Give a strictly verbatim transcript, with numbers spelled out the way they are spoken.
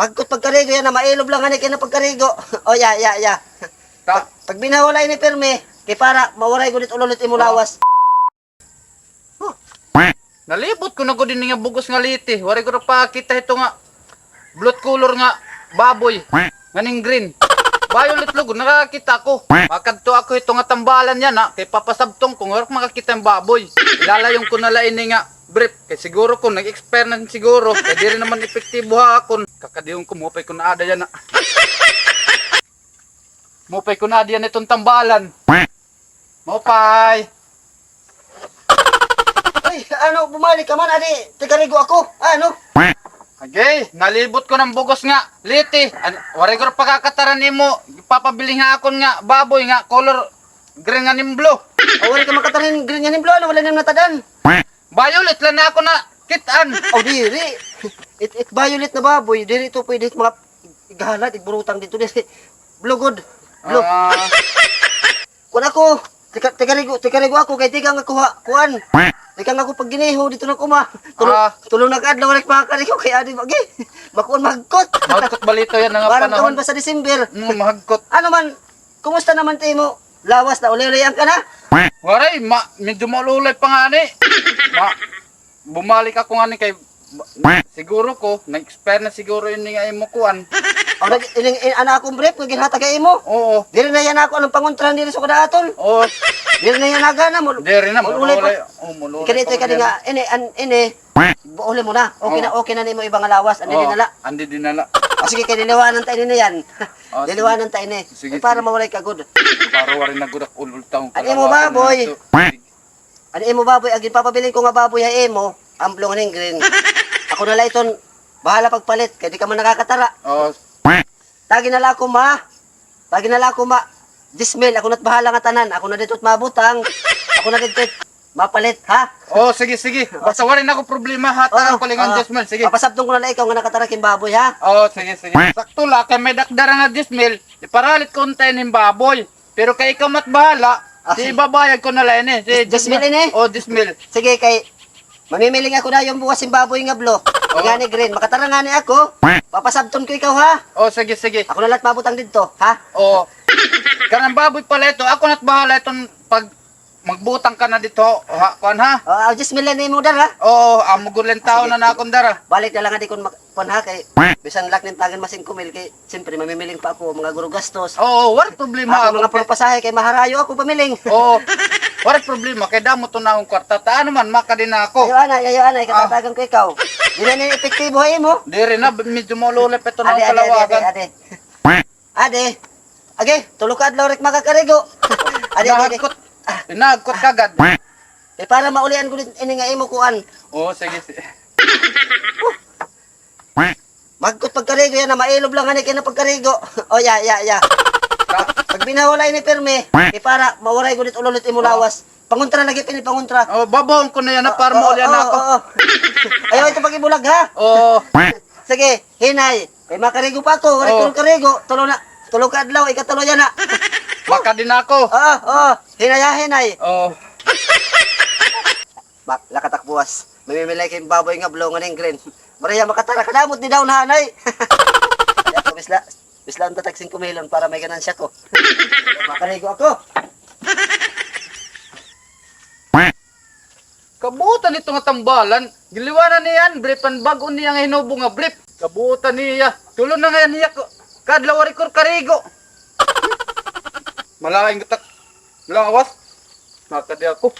Hagkot pagkarigo yana, mailob la ngani kay na pagkarigo. O, ya, ya, ya. Ta- Pag, pagbinahula ini pirmi, kay para mawaray gud it ulol it imo lawas. Huh. Nalibot ko na gud ini nga bug-os nga liti. Waray ko na pakita hito nga blue color nga baboy. Nganing green. Violet lugod, nakakita ko. Makadto ako hito nga tambalan yana, kay papasabton ko, waray ko makakita nga baboy. Ilalayon ko na la ini nga brief, kay siguro ko nag-expire na siguro, kay diri naman epektibo ha akon. Kakadiyong ko, maupay ko na ada yana. Maupay ko na ada yana iton tambalan. Maupay. Ay, ano, bumalik ka man, adi, tigarigo ako. Ano? Agay, nalibot ko nga bug-os nga liti. An-, waray ko pakakataran nimo, papabilin ha akon nga baboy nga color green nganing blue. O, waray ka makataran green nganing blue, ano, wala nimo natadan. Violet la nga ako nakit-an. O, diri. It, it violet na baboy, diri ito pwede mga ighalad, igburutang dito, diri. Blue gud. Blue. Ah. Kuan ako, tika-, tikarigo, tikarigo ako, kay tikang ako ha, kuan. Tikang ako pag giniho, dito na kuma. Tulo, Ah. tulo na kaadlaw, waray makakarigo, kay adi, magi. Makuan, mahagkot. Mahagkot balito yana nga Parang panahon. Kaman pa sa December. Mm, mahagkot. Ano man, kumusta naman ti imo lawas, naulay-ulayan ka na? Waray, ma-, medyo maulay pa ngani. Ma-, bumalik ako ngani kay, ba-, siguro ko, nag-expire na siguro ini nga imo kuan. O, nag-, ining, in-, ana akong brief nga ginhatag kay imo? Oo. Diri na yana ako anong pangontrahan diri sa kadaaton. Oo. Diri na yana gana mo. Diri na, maulay pa. Maulay. O, maulay pa. Ikadi ito, ikadi nga, ini, an-, ini, buuli mo na. Okay na, Oo. okay na nimo iba nga lawas. Andi Oo, dinala. andi dinala. O, sige, kay liliwanan ta ini na yan. O, sige. Liliwanan ta ini. Sige, Eh, para sige. mawaray ka gud. Para waray na gud ak ulultaw An imo kalawasan baboy. na ito. An imo baboy, an ginpapabilin ko nga baboy ha imo, an blue nganing green. Ako na la iton bahala pagpalit, kay di ka man nakakatara. O. Tagi na la ako, ma. Tagi na la ako, ma. Diyes mil, ako na't bahala nga tanan. Ako na didto it mabutang. Ako na didto it mapalit, ha? O, sige, sige. Basta waray na ako problema, ha? Oo, Tara ko lang an oo. diyes mil, sige. Papasabton ko na la ikaw nga nakatara king baboy, ha? O, sige, sige. Sakto la, kay may dakdara nga diyes mil, iparalit ko unta ini hin baboy. Pero kay ikaw mat bahala, Ah, si sige. ibabayad ko na la ini. Si Diyes mil ini? O, diyes mil. Sige, kay mamimiling ako dayon buwas hin baboy nga blue. Oo. Ngani green. Makatara ngani ako. Papasabton ko ikaw, ha? O, sige, sige. Ako na la't mabutang didto, ha? Oo. Kanang baboy pala ito, ako na't bahala iton pag magbutang ka na didto, ha? Kuan, ha? O, ah, diyes mil na imo dara. Oo, amo gud la intawon na akon dara. Balik na la ngadi kon mak-, kuan, ha, kay bisan la nim tagan ma singko mil kay siyempre mamimiling pa ako, mga guro gastos. Oo, waray problema. Ako mga puro pasahe kay maharayo ako pamiling. Oo. Waray problema kay damo to na akon kwarta. Ta ano man, makadi na ako. Ayo anay, ayo anay, Ah. katatagan ko ikaw. Di na ni epektibo ha imo. Diri na, medyo maululay pa ito na Ade, akon ade, ade, kalawasan. ade, ade. Ade. Agi, tulo ka adlaw rik makakarigo. Ade, ade, ade. Nahagkot. Nahagkot kagad. Eh, para maulian ko din ini nga imo kuan. Oo, sige, sige. Magkot pagkarigo yana, mailob la ngani kay na pagkarigo. O, ya, ya, ya. Pag binahula ini pirmi, kay para mawaray gud it ulol it imo lawas. Pangontra lagi pini, pangontra. O, babawon ko na yana para maulian na ako. Oo, oo. Ayaw ito pag-ibulag, ha? Oo. Sige, hinay. Kay makarigo pa ako, waray ko karigo. Tulo na, tulo ka adlaw, ikatulo yana. Makadi na ako. Oo, oo. Hinay, ha, hinay. Oo. Bak, lakat ak buwas. Mamimili ak hin baboy nga blue nganing green. Maria, makatara ka, damot ni daw, nanay. Ako, bisla, bisla unta tag singko mil para may ganansya ko. Makarigo ako. Kabuotan nito nga tambalan, giliwanan niya an brief, an bag-o niya nga hinubo nga brief. Kabuotan niya, tulo na ngay-an hiya ka-, kadlaw waray ko karigo. Malain gud ak lawas. Makadi ako.